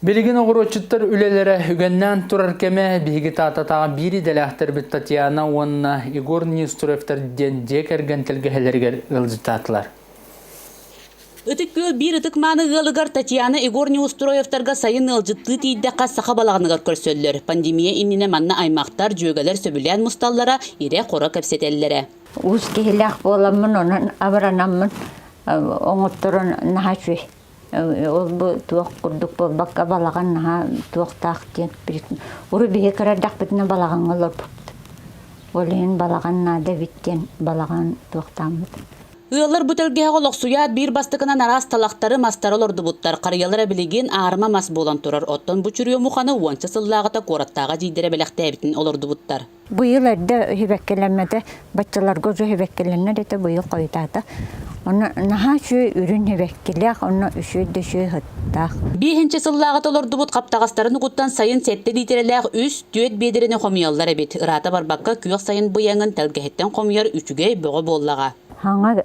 Билигин оҕуруотчуттар үлэлэрэ үгэннээн турар кэмэ биһиги Таататааҕы биир идэлээхтэрбит Татьяна уонна Егор Неустроевтар диэн дьиэ кэргэн тэлгэһэлэригэр ыалдьыттаатылар. Ытык Күөл биир ытык-мааны ыалыгар Татьяна Егор Неустроевтарга сайын ыалдьыттыы тиийдэххэ саха балаҕаныгар көрсөллөр. Пандемия иннинэ манна аймахтар, дьүөгэлэр сөбүлээн мусталлара, ирэ-хоро кэпсэтэллэрэ. Уус киһилээх буоламмын, онон абыранаммын оҥотторон наһаа үчүгэй. Ол бу туох курдук буолбакка балаҕан наһаа туохтаах диэн урут биһи кыра эрдэхпитинэ балаҕаҥҥа олорбуппут. Ол иһин балаҕан наада эбит диэн балаҕан туохтааммыт. Ыаллар бу тэлгэһэҕэ олохсуйаат биир бастакынан араас талахтары, мастары олордубуттар. Харыйалара билигин аарыма мас буолан турар. Оттон бу чүрүө муханы уонча сыллааҕыта куораттааҕы эдьиийдэрэ бэлэхтээбитин олордубуттар. Быйыл эрдэ үһүбэккэлэммэтэ, баччаларга уже үһүбэккэлэннэр этэ, быйыл хойутаата. Онно наһаа үчүгэй үрүн үһүбэккилээх, онно үчүгэй да үчүгэй сыттаах. Биэһинчэ сыллааҕыта олордубут хаптаҕастарын угуттан сайын сэттэ лиитирэлээх үс, түөрт биэдэрэни хомуйаллар эбит. Ыраата барбакка күөх сайын быйаҥын тэлгэһиттэн хомуйар үчүгэй бөҕө буоллаҕа. Хаҥа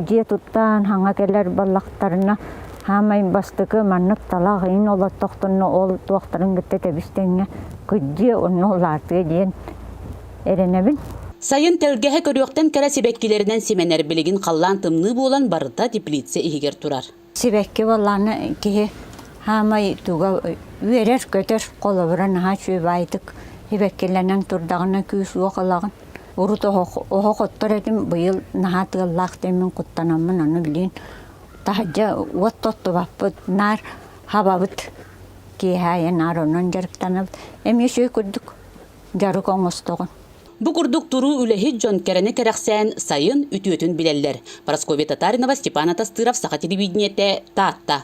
дьиэ туттаан хаҥа кэлэр баллахтарына хаамай бастакы маннык талах иин олоттохторуна ол туохтарын кытта тэбис-тэҥҥэ кырдьыа онно улаатыа диэн эрэнэбин. Сайын тэлгэһэ көрүөхтэн кэрэ сибэккилэринэн симэнэр, билигин халлаан тымныы буолан барыта теплица иһигэр турар. Сибэкки буоллаҕына киһи хаамай туга үөрэр-көтөр, холобура наһаа үчүгэй баайдык сибэккилэнэн турдаҕына күүс-уох ылаҕын. Урут оһох, оһох оттор этим, быйыл наһаа тыаллаах диэммин куттанаммын ону билигин таһырдьа уот тоттубаппыт, наар хабабыт киэһэ аайы наар онон дьарыктанабыт. Эмиэ үчүгэй курдук дьарык оҥостоҕун. Бу курдук туруу үлэһит дьон кэрэни кэрэхсээн сайын үтүөтүн билэллэр. Парасковья Татаринова, Степан Атастыров, Саха телевидениетэ, Таатта.